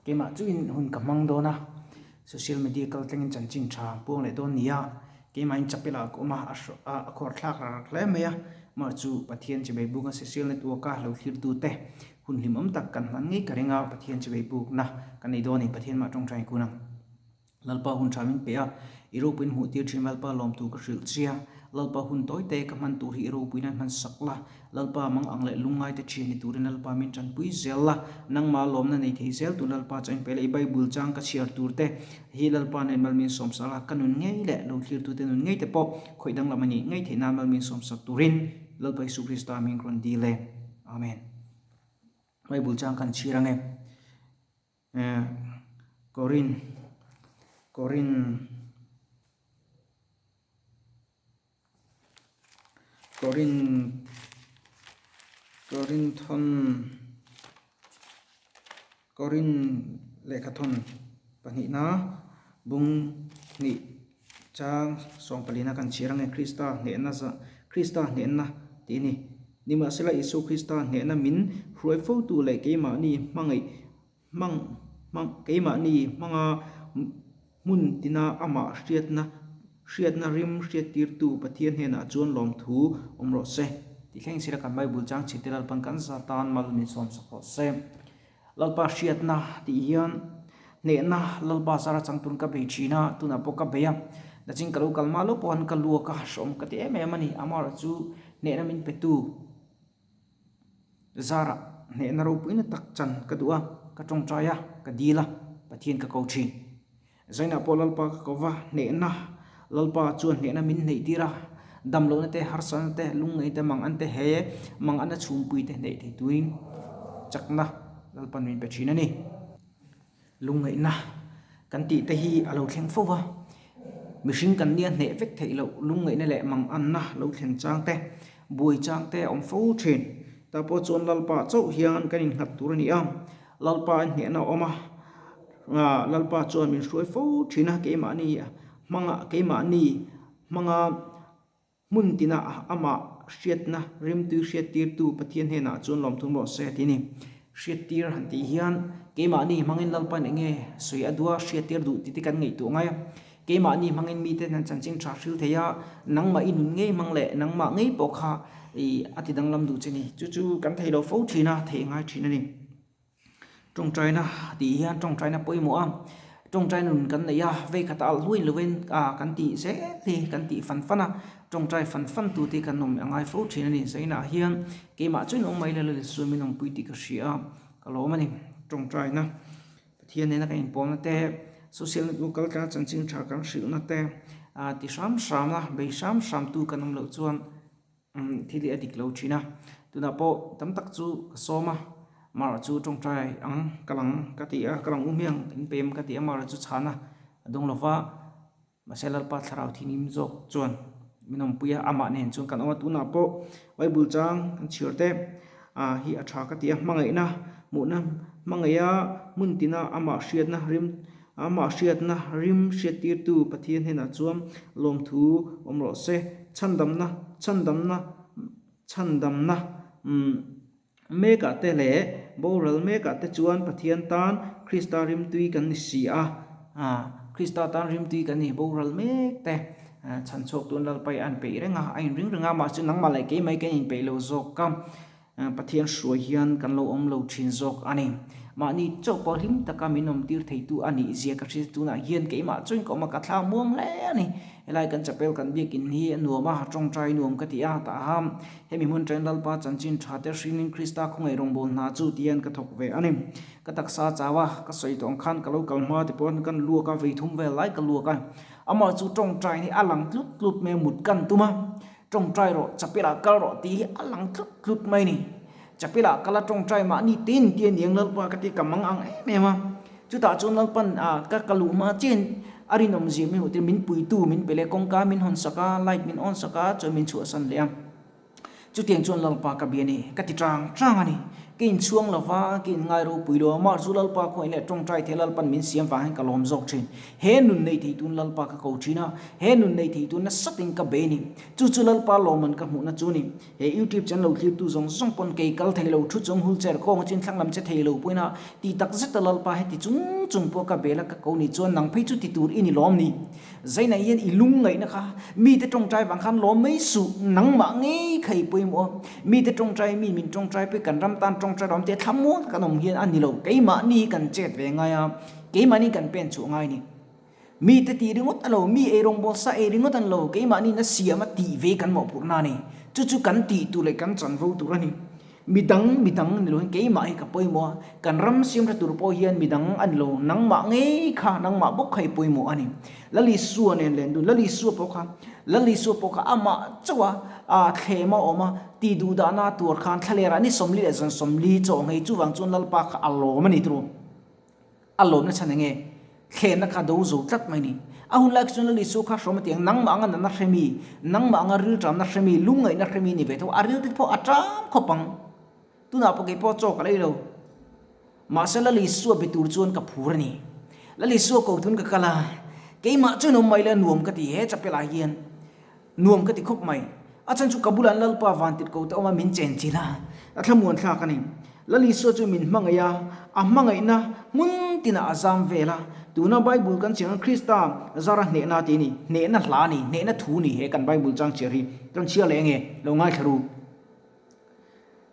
Keimah chuin hun ka hmang dawn a, social media kal tlengin chanchin tha puang leh dawn nia, keimahin chapel ah ka awm a, a khawr thlak rak rak hle mai a, mah chu Pathian chibei bukna social network a lo thlir tu te hun hlimawm tak kan hman ngei ka ring a, Pathian chibei bukna kan nei dawn a ni, Pathian mah tawngtai kun ang. Lalpa hun tha min pe a, i ropuiin hmuh tir thin Lalpa lawmtu ka hrilh chia. Lalpa hun tawi te ka hman tur hi i ropuiin a hman sak la. Lalpa mang ang leh lungngai te thian ni turin Lalpa min tanpui zel la. Nangmah lawmna nei thei zel tur Lalpa chuan in pe la. I Bible chang ka chhiar tur te hi Lalpa nen mal min sawm sak la. Ka nun ngei leh lo thlirtute nun ngei te pawh khawih danglam a nih ngei theih nan mal min sawm sak turin Lalpa Isu Krista min rawn dil e. Amen. Bible chang kan chhiar ange. Korin Korin Korin Korinthon Korin lehkhathawn pahnihna bung hnih chang sawmpalina kan chhiar ange Krista hnehna Krista hnehna tih a ni. Nimahsela Isua Krista hnehna min hruai fotu leh keimahni hmangaih hmang hmang keimahni hmanga hmun tina amah hriatna hriatna rim hriattirtu Pathian hnenah chuan lawmthu awm rawh se. Tih thleng sila kan Bible chang chhite Lalpan kan za tan mal min sawm sak rawh se. Lalpa hriatna tih hian hnehna Lalpa zara chang tun ka bei thin a, tunah pawh ka bei a, nachin ka lo kal mah lo pawh ka luak a, hrawm ka ti em em a ni. Amaherawhchu hnehna min petu zarah hnehna ropuina tak chan ka duh a, ka tawngtai a, ka dil a, Pathian ka ko thin. Zainah pawh Lalpa ka ko va, hnehna, Lalpa chuan hnehna min hneih tir a, dam lohna te, harsatna te, lungngaih te, mang an te he mang ana chhungpui te hneih thei tuin chakna Lalpa'n min pe thin a ni. Lungngaihna kan tih te hi a lo thleng fo va, mihring kan nia hneh vek theih loh lungngaihna leh mang anna lo thlen chang te, buai chang te a awm fo thin. Tah pawh chuan Lalpa chauh hian kan innghat tur a ni a, Lalpa a hnehna a awm a, Lalpa chuan min hruai fo thin a, keimahni hmanga keimahni hmanga hmun tina amah hriatna rimtui hriattirtu Pathian hnenah chuan lawmthum rawh se tih a ni. Hriattir han tih hian keimahni hmangin Lalpain eng nge sawi a duh a, hriattir duh tih te kan ngaihtuah ngai a. Keimahni hmangin mite an chanchin tha hril thei a, nangmah i nun ngei hmang leh nangmah ngei pawh kha a ti danglam duh che ni. Chu chu kan thei lo fo thin a, theih ngai thin a ni. Tawngtaina tih hian tawngtaina pawimawh a, tawngtai nun kan nei a, vei khat alh hluai lovin kan tih zel hi kan tih fan fan a, tawngtai fan fan tu te kan awm a ngai fo thin a ni. Zainah hian keimah chuan awm mai lo Isuan min awmpui tih ka hria a, ka lawm a ni. Tawngtaina Pathian nena kan inpawlna te, social network kal tlanga chanchin tha kan hrilhna te ti hram hram a, bei hram hram tu kan awm loh chuan Thil hi a dik lo thin a, tunah pawh tam tak chu ka sawm a, Mara chu tawngtai ang ka lang ka ti a, ka lang um hiang in pem ka ti a, Mara chu chhan a a dawng lo va, mahse Lalpa thlarau thinim zawk chuan min awmpui a, amah nen chuan kan awm a, tunah pawh Bible chang kan chhiar te ah hi a tha ka ti a, hmangaihna hmuhna hmangaiha hmun tina amah hriatna rim amah hriatna rim hriattirtu Pathian hnenah chuan lawmthu awm rawh se. Chhandamna chhandamna chhandamna umm mekah te leh boral mekah te chuan Pathian tan Krista rimtui kan ni si a, Krista tan rimtui kan ni boral mek te chhanchhuak tun Lalpai a inpeih reng a, a inring reng a, mahse nangmah leh keimah hi kan inpeih lo zawk a. Pathian hruai hian kan lo awm lo thin zawk a ni. Mahni chauh pawh hlim taka min awm tir theitu a nih zia ka hria tunah hian keimah chuan ka awm a, ka thla muang hle a ni. Helai kan chapel kan biakin hi a nuam a, tawngtai nuam ka ti a, tah a hemi hmun atangin Lalpa chanchin tha te hringin Krista khawngaih rawngbâwl hna chu ti hian ka thawk ve a ni. Ka taksa chau a, ka sawi tawh ang khan ka lo kal hma ti pawhin kan luak a, vei thum vel lai ka luak a. Amah chu tawngtai hi a lang tlut tlut mai a, mut kan tum a. Tawngtai rawh, chapel-ah kal rawh tih hi a lang tlut tlut mai a ni. Chapel-ah kal a tawngtai mahni tin ti a niang Lalpa ka ti ka mang ang em em a. Chutah chuan Lalpan ah ka ka luh hma chian a rinawm zia min hmuh tir, min puitu min pe leh kawngka min hawn sak a, light min on sak a, chuan min chhuahsan leh a. Chutiang chuan Lalpa ka bia a ni, ka ti chang chang a ni. Ka inchhuang lo va, ka inngai ropui lo a, mah chu Lalpa khawngaih leh tawngtai thei Lalpan min siam vang hian ka lawm zawk thin. He nun nei thei tun Lalpa ka ko thin a, he nun nei thei tun nasa takin ka bei a ni. Chu chu Lalpa lawmman ka hmuhna chu a ni. He YouTube channel lo thlirtu zawng zawng pawn kei kal thei lo, thu chung wheelchair kawng chin thlang lam che thei lo pawhin a ti tak zet a Lalpa heti chung chung pawh ka bel a ka ko ni chuan nang phei chu ti tur i ni lawm ni. Zainah hian i lungngaihna kha mite tawngtai vang khan lawm mai suh, nangmah ngei kha i pawimawh a, mite tawngtai mi min tawngtai pawh kan ram tan tawngtai rawm te thlamual kan awm hian a ni lo, keimahni hi kan chet ve ngai a, keimahni kan pen chhuah ngai a ni. Mite tih ringawt a lo, mi eirawngbawl sa ei ringawt an lo, keimahni na siam a tih ve kan mawhphurhna a ni. Chu chu kan tih tur leh kan chanvo tur a ni. Midang, midang ni loin keimah hi ka pawimawh a, kan ram siamtha tur pawh hian midang a ni lo, nangmah ngei kha, nangmah bawk kha i pawimawh a ni. Lalisua nen len dun, Lalisua pawh kha, Lalisua pawh kha amah chauh a, a thlem a awm a, tih duh dahna a tuar khan thlalerah ni 40 leh zan 40 chaw nghei chuvang chuan Lalpa kha a lawm a ni turu. A lawmna chhan enge? Thlenna kha do zo tlat mai ni. A hun lai khi chuan Lalisua kha hrawm a ti ang, nangmah anga nana hre mi, nangmah anga rilṭamna hre mi, lungngaihna hre mi ni ve tho, a ril te pawh a ṭam khawp ang. Tunah pawh kei pawh chaw ka lei lo. Mahse Lalisua be tur chuan ka phur a ni. Lalisua ko tun ka kal a, keimah chuan awm mai la nuam ka ti he chapel ah hian. Nuam ka ti khawp mai. A chhan chu ka bulah Lalpa vantit ko te awm a min chen chin a, a thlamuan thlak a ni. Lal Isua chu min hmangaih a, a hmangaihna hmun tinah a zam vel a. Tuna Bible kan chhiar ang Krista zara hnehna tih a ni, hnehna hla a ni, hnehna thu a ni he kan Bible chang chhiar hi. Kan chhiar leh enge? Lo ngaithla ru.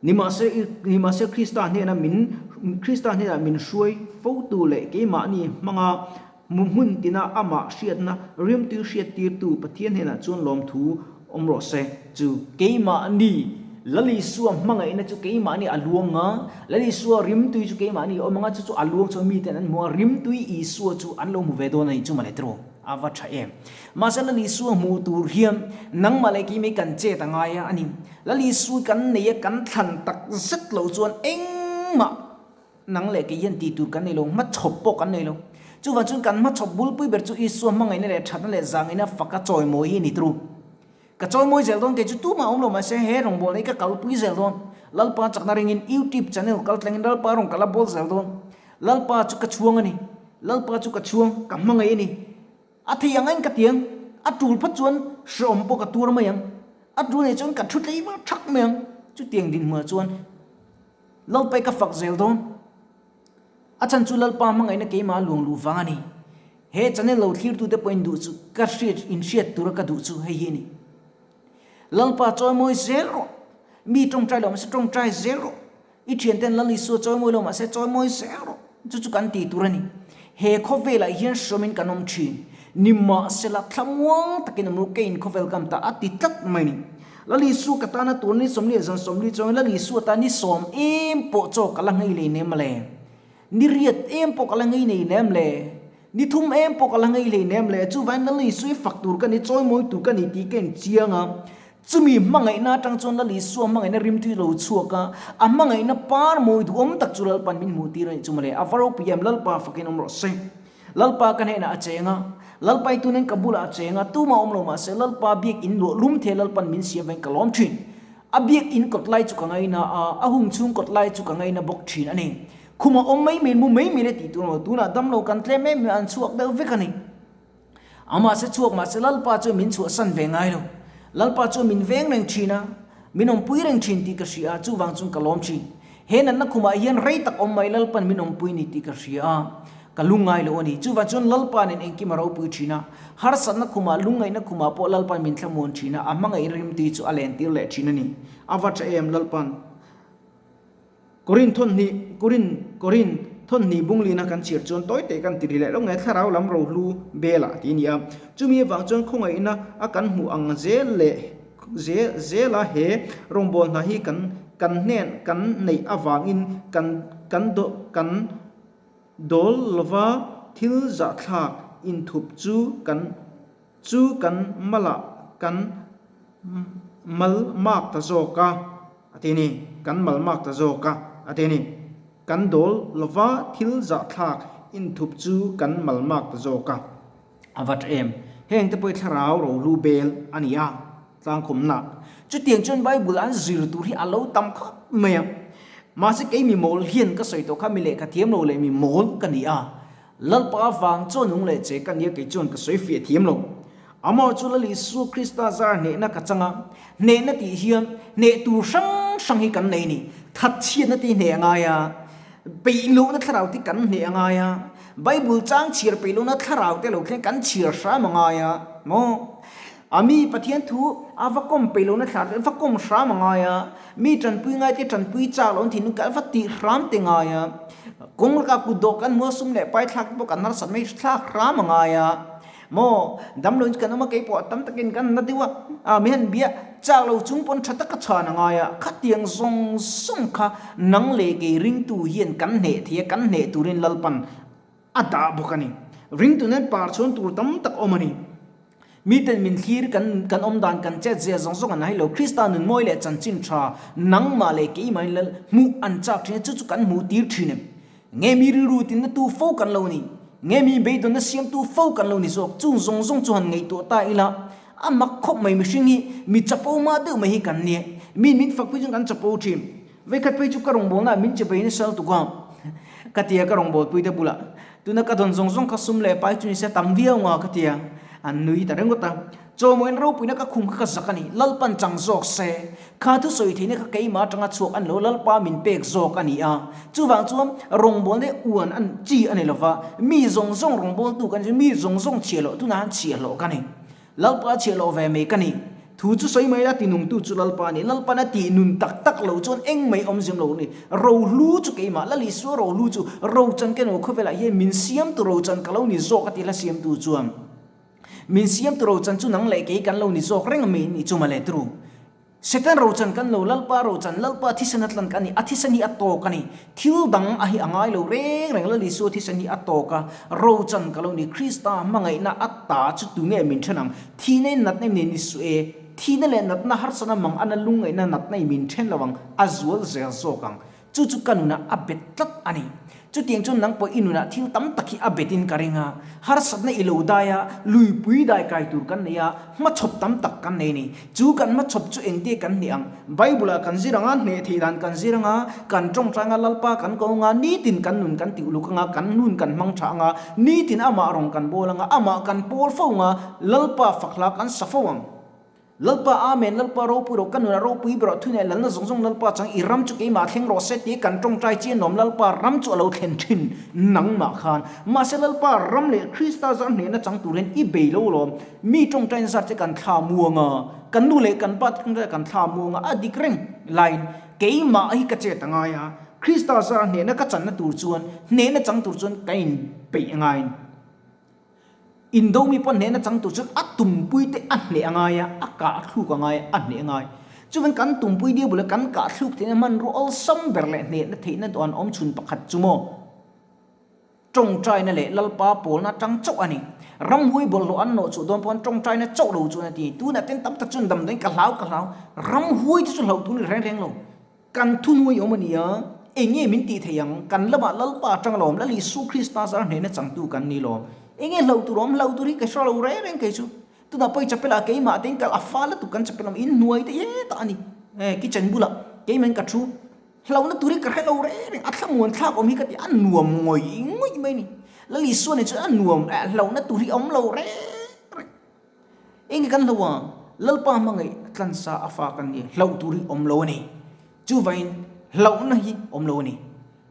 Nimahse, nimahse Krista hnena min, Krista hnenah min hruai fotu leh keimahni hmanga hmun tina amah hriatna rimtui hriattirtu Pathian hnenah chuan lawmthu awm rawh se. Chu keimahni Lal Isua hmangaihna chu keimahni a luang a, Lal Isua rimtui chu keimahni a awm ang a, chu chu a luang chuan miten an hmu a, rimtui Isua chu an lo hmu ve dawn a ni chu mawle tiraw? A va tha em. Mahse Lal Isua hmuh tur hian nangmah leh keimah hi kan chet a ngai a ni. Lal Isua kan nei a kan thlan tak zet loh chuan engmah nang leh kei hian tih tur kan nei lo, hmachhawp pawh kan nei lo. Chuvang chuan kan hmachhawp bulpui ber chu Isua hmangaihna leh thatna leh zangaihna faka chawimawi hi a ni turu. Ka chawimawi zel dawn kei chu tumah awm lo mahse he rawngbawlna hi ka kalpui zel dawn. Lalpa chakna ringin YouTube channel kal tlangin Lalpa rawn kal a bawl zel dawn. Lalpa chu ka chhuang a ni. Lalpa chu ka chhuang, ka hmangaih a ni. A thei ang ain ka ti ang. A tul phawt chuan hreawm pawh ka tuar mai ang. A tul nei chuan ka thu tlei vak thak mai ang. Chutiang dinhmunah chuan Lalpa hi ka fak zel dawn. A chhan chu Lalpa hmangaihna keimah a luang luh vang a ni. He channel lo thlirtute pawhin duh chu ka hriat inhriat tura ka duh chu hei hi a ni. Lalpa chawimawi zel rawh. Mi tawngtai lo mahse tawngtai zel rawh. I thianten Lal Isua chawimawi lo mahse chawimawi zel rawh. Chu chu kan tih tur a ni. He khawvelah hian hrawmin kan awm thin. Nimahsela thlamuang takin awm ru keiin khawvel kam ta a ti tlat mai a ni. Lal Isua ka tana tur ni 40 leh zan 40 chuangin Lal Isua tan ni sawm em pawh chaw ka la nghei lei nem le. Ni riat em pawh ka la nghei nei nem le. Ni thum em pawh ka la nghei hlei nem le. Chuvangin Lal Isua i fak tur ka ni, chawimawi tur ka ni tih ka inchiang a. Chumi hmangaihna atang chuan Lal Isua hmangaihna rimtui lo chhuak a, a hmangaihna par mawi duhawm tak chu Lalpan min hmuh tir a nih chu mawle. A va ropui em, Lalpa fakin awm rawh se. Lalpa ka hnenah a cheng a, Lalpa i tunin ka bulah a cheng a, tumah awm lo mahse Lalpa biak in luah lum thei Lalpan min siam veng ka lawm thin. A biak in kawt lai chu ka ngaina a, a hung chhung kawt lai chu ka ngaina bawk thin a ni. Khumah awm mai mai, mu mai mai le tih tur maw, tunah damlo kan tlem em em an chhuak deuh vek a ni. Amah se chhuak mahse Lalpa chuan min chhuahsan ve ngai lo. Lalpa chuan min veng reng thin a, min awmpui reng thin tih ka hria a, chuvang chuan ka lawm thin. He natna khumah hian rei tak awm mai Lalpan min awmpui ni tih ka hria a, ka lungngai lo a ni. Chuvang chuan Lalpa nen engkim a ropui thin a, harsatna khumah, lungngaihna khumah pawh Lalpan min thlamuan thin a, a hmangaih rimtui chu a lentir leh thin a ni. A va tha em Lalpan. Korin thawnhnih, Korin, Korin, thawnhnih bunglina kan chhiar chuan tawi teh kan ti ri leh lo nge thlarau lam rohlu bela tih a ni a. Chumi avang chuan khawngaihna a kan hmuh ang zel leh zel zela he rawngbâwl hna hi kan kan hnen kan neih avangin kan kan kan dawl lova thil zahthlak inthup chu kan chu kan malah kan mal mak ta zawk a. A ti a ni, kan mal mak ta zawk a, a ti a ni. Kan dawl lova thil zahthlak inthup chu kan mal mak ta zawk a. A va tha em? Heng te pawh hi thlarau rohlu bel a ni a, tlangkawmna. Chutiang chuan Bible an zir tur hi a lo tam khawp mai a. Mahse kei mi mawl hian ka sawi tawh kha mi lehkha thiam lo leh mi mawl ka ni a. Lalpa vang chuan nung leh che ka nia kei chuan ka sawi fiah thiam lo. Amah chu Lal Isua Krista zar hnehna ka chang a, hnehna tih hian hneh tur hrang hrang hi kan nei ni. Thatchhiatna te hi hneh a ngai a, peihlohna thlarau te kan hneh a ngai a, Bible chang chhiar peihlohna thlarau te lo thleng kan chhiar hram a ngai a maw? A mi Pathian thu a va kawm peihlohna thlarau te va kawm hram a ngai a, mi tanpui ngai te tanpui chak loh an thinlung kan va tih hram te ngai a, kawng laka kut dawh kan hmu a sum leh pai thlak te pawh kan harsat mai thlak hram a ngai a maw? Damlo in chu kan awm a keipawh tam takin kan na deuh a, a mi han bia chak lo chung pawn tha taka chhan a ngai a, khatiang zawng zawng kha nang leh kei ringtu hian kan hneh thei a, kan hneh turin Lalpan a dah bawk a ni. Ringtu nen par chhuan tur tam tak awm a ni. Miten min thlir kan kan awm dan kan chet zia zawng zawng an hai lo. Krista nun mawi leh chanchin tha nangmah leh keimah in lal hmuh an chak thin a, chu chu kan hmuh tir thin em? Nge mi rilru tinna tu fo kan lo ni? Nge mi beidawnna siamtu fo kan lo ni zawk? Chung zawng zawng chu han ngaihtuah ta ila, a mak khawp mai mihring hi mi chapo mah deuh mai hi kan nia. Mi min fak phei chuan kan chapo thin. Vekhat phei chu ka rawngbawlna ah min che bei nasa lutuk a, ka ti a ka rawngbawlpui te bulah tuna ka dawn zawng zawng kha sum leh pai chu ni se tam viau nga ka ti a, an nui ta ringawt a. Chawmawiin ropuina ka khum kha ka zak a ni, Lalpan chang zawk se, kha thusawi theihna kha keimah atanga chhuak a ni lo, Lalpa min pek zawk a ni a. Chuvang chuan rawngbawlna hi uan a chi a ni lova, mi zawng zawng rawngbawltu ka ni chu mi zawng zawng chhiah loh tunah han chhiah hlawh ka ni. Lalpa chhiah loh ve mai ka ni. Thu chu sawi mai la, tinungtu chu Lalpa a ni. Lalpan a tih nun tak tak lo chuan eng mai awm zem lo ni. Rohlu chu keimah, Lal Isua rohlu chu rochan ka no khawvelah hian min siamtu rochan ka lo ni zawk a ti hla siamtu chuan. Min siamtu rochan chu nang leh kei kan lo ni zawk reng mai ni chu mawle tru. Satan rochan kan lo, Lalpa rochan, Lalpa thisen a tlan ka ni, a thisen hi a tawk a ni. Thil dang a hi a ngai lo reng reng, Lal Isua thisen hi a tawk a, rochan ka lo ni. Krista hmangaihna a ta chu tunge min then ang? Thihna in natna em ni suh e, thihna leh natna harsatna mang ana lungngaihna natna in min then lo ang, a zual zel zawk ang. Chu chu ka nunah a bet tlat a ni. Chutiang chuan nang pawh i nunah thil tam tak hi a betin ka ring a. Harsatna i lo dai a, luipui dai kai tur kan nei a, hmachhawp tam tak kan nei a ni. Chu kan hmachhawp chu engte kan hneh ang? Bible-ah kan zir ang a, hneh theih dan kan zir ang a, kan tawngtai ang a, Lalpa kan ko ang a, nitin kan nun kan tih uluk ang a, kan nun kan hmang tha ang a, nitin amah rawn kan bawl ang a, amah kan pawl fo ang a, Lalpa fak hla kan sa fo ang. Lalpa Amen Lalpa ropui rawh ka nunah ropui ber rawh thunei lalna zawng zawng Lalpa chang i ram chu keimah thleng rawh se tia kan tawngtai chian awm Lalpa ram chu a lo thlen thin nangmah khan mahse Lalpa ram leh Krista zar hnehna chang tur hian i bei lo lawm mi tawngtaina zar che kan thla muang a kan nu leh kan pa te tawngtai kan thla muang a a dik reng laiin keimah hi ka chet a ngai a Krista zar hnehna ka channa tur chuan hnehna chang tur chuan ka inpeih a ngai. Indo mi pawh hnehna chang tur chuan a tumpui te a hneh a ngai a, a kah thluk a ngai a, a hneh a ngai. Chuvang kan tumpui dia bula kan kah thluk theihna hmanrua awlsam ber leh hnehna theihna dawh an awm chhun pakhat chu maw? Tawngtaina leh Lalpa pawlna atang chauh a ni. Ramhuai bawlhhlawh an nawh chhuah dawn pawh tawngtaina chauh lo chuan a ti. Tunah ten tam tak chuan damdawiin ka hlau ka hlau. Ramhuai te chu hlauh tur ni reng reng lo. Kan thunuai awm a nia, eng nge min tih theih ang? Kan lamah Lalpa atang alawm, Lal Isu Krista zar hnehna changtu kan ni lawm. Eng nge hlauh tur awm? Hlauh tur hi ka hre lo reng reng kei chu. Tunah pawh i chapel ah keimah te in kal a fal lutuk kan chapel awm, in hnuai te e tah a ni. Eh, kitchen bulah keimah in ka thu. Hlauhna tur hi ka hre lo reng reng, a thlamuan thlak awm hi ka ti, a nuam ngawih ngawih mai a ni. Lal Isua nen chuan a nuam, eh, hlauhna tur hi a awm lo reng reng. Enge kan hlo a, Lalpa hmangaih tlansa a fa kan ni, hlauh tur hi awm lo a ni. Chuvangin hlauhna hi awm lo a ni.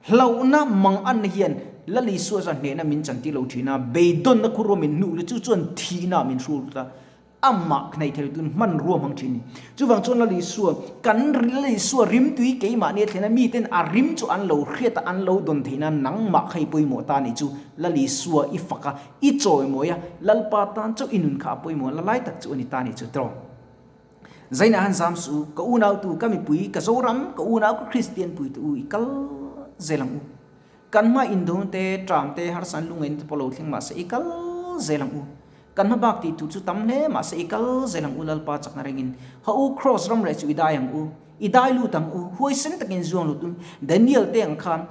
Hlauhna mang anna hian Lal Isua chuan hnehna min chantir lo thin a, beidawnna khur ruah min hnuh lut, chu chuan thihna min hrul lut a, amah hnaih thei tun hmanrua hmang thin a ni. Chuvang chuan Lal Isua, kan Lal Isua rimtui keimahni a thlen a, miten a rim chu an lo hriat a, an lo dawn theih nan nangmah kha i pawimawh ta a nih chu Lal Isua i fak a, I chawimawi a, Lalpa tan chauh i nun kha a pawimawh la lai tak chu a ni ta ni chu tawng. Zainah han zam suh u, ka unautu, ka mipui, ka Zoram, ka unau, ka Kristian puite u i kal zel ang u. Kan hma indawng te, tram te, harsa an lungaihna te pawh lo thleng mahse i kal zel ang u. Kan hma bak tih tur chu tam hle mahse i kal zel ang u Lalpa chakna rengin. Ha u, Kraws ram reh chu i dai ang u. I dai lut ang u, huaisen takin zuang lut u. Daniel te ang khan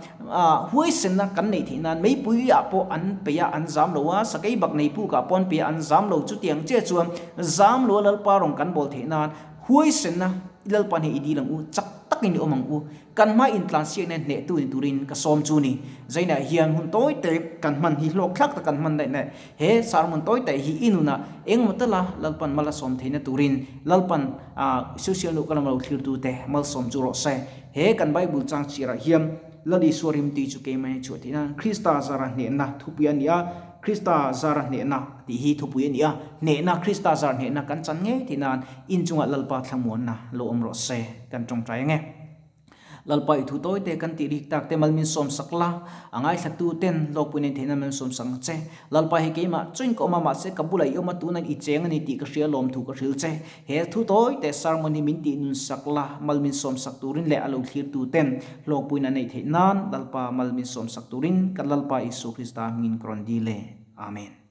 huaisenna kan neih theih nan meipui ah pawh an peih a, an zam lo a, sakei bak nei puk ah pawh an peih a, an zam lo. Chutiang chiah chuan zam lo a Lalpa rawn kan bawl theih nan huaisenna i Lalpa hne i dil ang u, chak. takin i awm ang u. Kan hma intlansiakna hnehtu ni turin ka sawm chu ni. Zainah hian hun tawi te kan hman hi hlawk thlak tak kan hman daih neh. He sermon tawi te hi i nunah engemaw tala Lalpan mal a sawm theihna turin Lalpan social nu ka lam lo thlirtu te malsawm chu rawh se. He kan Bible chang chhiarah hian Lal Isua rimtui chu keimahni chhuah theih nan Krista zara hnehna thupui a ni a, Krista zara hnehna tih hi thupui a ni a, hnehna Krista zar hnehna kan chan ngei theih nan inchungah Lalpa thlamuanna lo awm rawh se kan tawngtai ang e. Lalpa i thu tawi te kan tih rik tak te mal min sawm sak la, a ngaithlatu ten hlawkpui nei theihna min sawm sak ang che. Lalpa hi keimah chuin ka awm a, mahse ka bulah i awm a, tunah i cheng a ni tih ka hria lawm thu ka hril che. He thu tawi te sermon hi min tih nun sak la, mal min sawm sak turin leh a lo thlirtu ten hlawkpuina neih theih nan Lalpa mal min sawm sak turin kan Lalpa Isua Krista hmingin ka rawn dil e. Amen.